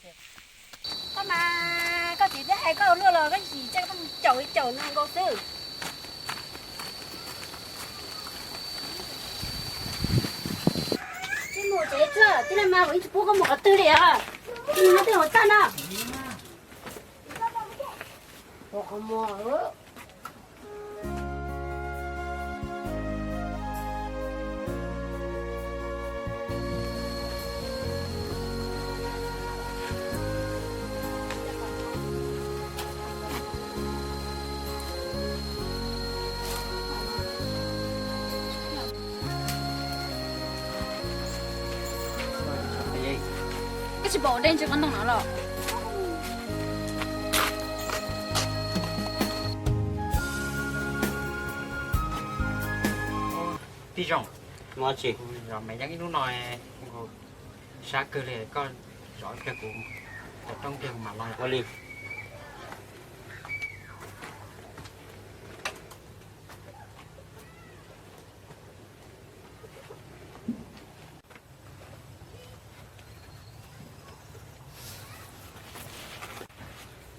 Koj mas, koj txiv twb hais koj ua luaj los koj tsis caum li caum no nkaus xwb. Tsis mus tsev tsuag, tib neeg mas kuv yeej tsis pub koj mus qhov twg li os. Mus no twb hauv txaj no. Koj tsis pom ua dej ntsis qab ntoo no los? Tij Zoog, kuv zov Maiv Yeeb ib hnub no sab kawg li, koj zov kiag kuv, cov rooj kiag kuv mam los li.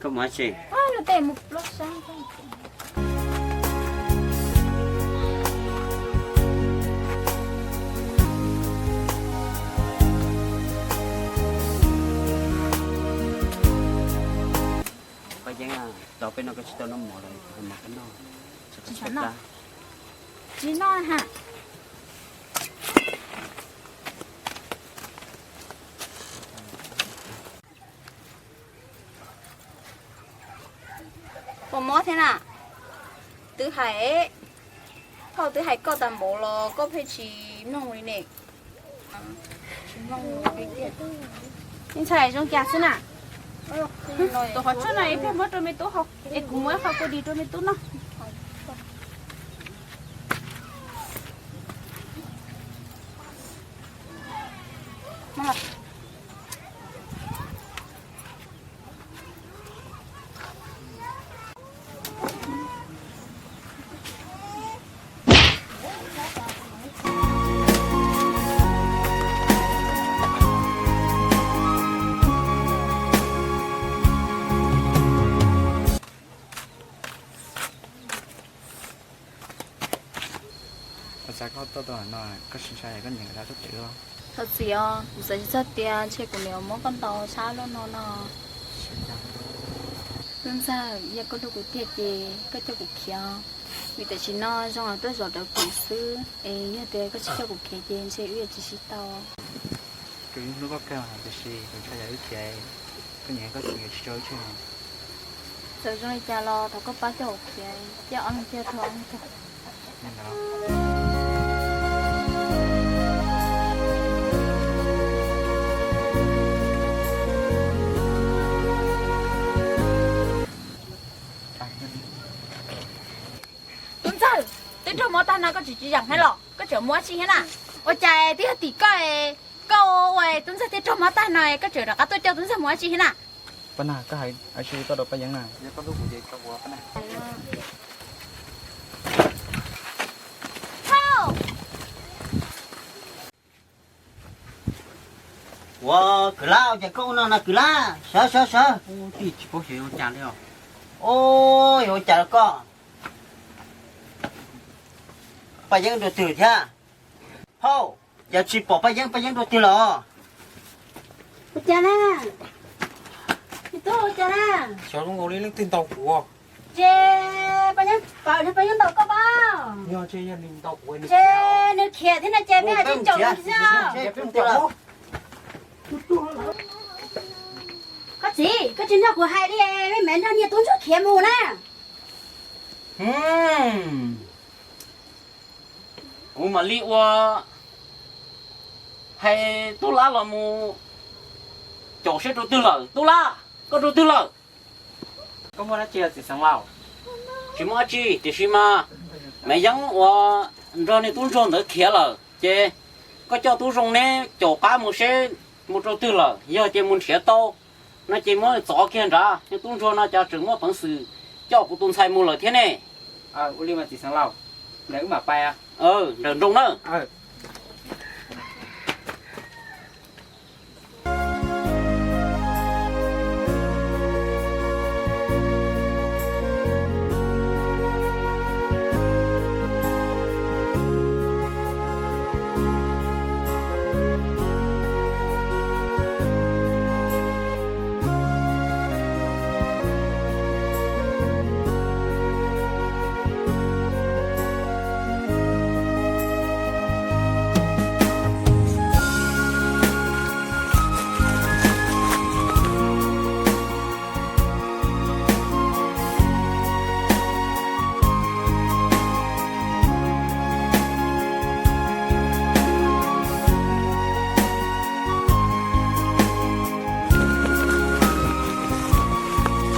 Koj mus tsev. Paj Yeeb, tau peb no koj tsis tau noj mov lawm, mov koj noj. Tsis noj ha. Puas mob thiab na? Twb hais, phauj twb hais koj tas npaum los koj pheej tsis mloog li ne. Ntxhais zoo cas xwb na? Tus qhov tshuaj no es pheej muab rau me tub haus, es kuv muab ib qho kua dis rau me tub noj. Ua cas koj tuaj tau no, koj tsis ntshai koj niam nkawd tuaj pem los? Thov txim os, kuv xav tsis txog tias ntshe kuv niam muab koj ntaus tshab luaj no no. Tub Ntxawg, yog koj hlub kuv tiag ces koj coj kuv khiav, vim tam sim no zoo los tuaj zov rawv kuv xwb, es yog tias koj tsis coj kuv khiav ces ntshe wb yuav tsis sib tau. Kuv yeej hlub koj kawg tiam sis kuv ntshai yog wb khiav, koj niam koj txiv nkawd tsis tso wb tseg. Txawm zoo li cas los thov koj pab coj kuv khiav, coj ob leeg coj rau ob leeg tag. Tub Ntxawg, twb raug mob tag no koj tseem tsis zam thiab los? Koj tseem mus dab tsi thiab na? Ua cas twb yog tim koj, koj ua Tub Ntxawg thiaj raug mob tag no, koj tseem rov qab tuaj coj Tub Ntxawg mus dab tsi thiab na? Paj Nag, koj hais dab tsi koj rau Paj Yeeb na? Ua, kwv lab, ua cas koj ua no na kwv lab? Sawv, sawv, sawv. Tij tsis paub xyov yuav ua cas li os. Ua, yuav ua cas rau koj? Paj Yeeb dua twg thiab? Phauj, cas tsis pom Paj Yeeb, Paj Yeeb dua twg los? Ua cas na? Tub, ua cas na? Xyov zoo nkaus li leej twg ntaus kuv. Ces Paj Yeeb, Paj Yeeb ntaus koj pab? Yog, ces yog nws ntaus kuv, ces nws khiav thiab no ces peb hais tsis caum nws xwb. Koj txiv, koj tsis nrog kuv hais li, me me nrog niag tub ntsuag khiav mus na. Kuv mam li ua hais tub lab los mus caum seb rau twg lawm. Tub lab, koj rau twg lawm? Koj muaj dab tsi txiv xeev laus? Tsis muaj dab tsi, tiam sis mas Maiv Yeeb uas nrog niag tub ntsuag ntawd khiav lawm, ces koj coj tub zoo neb caum qab mus seb mus rau twg lawm. Yog tias mus nrhiav tau no ces muab txov kiag nrad. Niag tub ntsuag no cas tseem muaj peev xwm coj kuv tus ntxhais mus lawm thiab ne. Ua li mas txiv xeev laus, ntawm wb mam pais. Nrawm nroos na.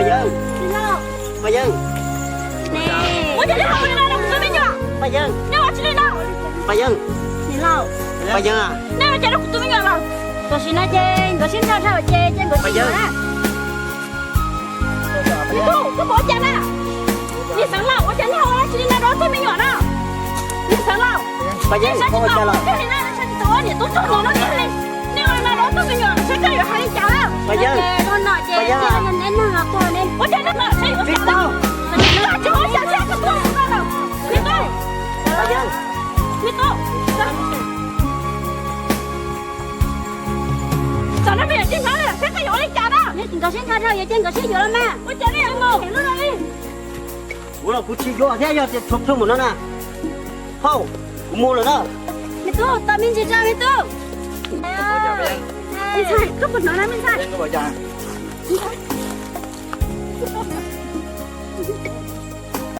Paj Yeeb, Paj Yeeb, Paj Yeeb, Paj Yeeb, Paj Yeeb, Paj Yeeb, nej ua cas rau kuv tus me nyuam los? Tam sim no ces nkawd sib ntsib dhau ces ces nkawd sib yuav na. Me tub, koj puas ua cas na? Niam Xeev Laus, ua cas nej ua tsis li no rau tug me nyuam na? Niam Xeev Laus, nej saib tsis taus, nej saib tsis taus niam tub tug no no tiag li. Nej ua li no rau tug me nyuam, saib koj yuav hais li cas lawm. Paj Yeeb, Paj Yeeb, ua cas nej mam saib yuav cas lawm? Koj tsis ua cas thiab koj tuaj ua no lawm. Me tub, Paj Yeeb, me tub, tam no me nyuam tsis hnov li, saib koj yuav ua li cas na. Nkawd sib ntsib dhau ces nkawd sib yuav los mas. Ua cas nej yuav mus lub no li? Kuv los kuv tsis yuav thiab, yog tias tshuav plhu mus no na. Hauj, kuv mus lawm na. Me tub, tos me ntsis tso me tub. Me ntxhais, koj puas hnov na me ntxhais?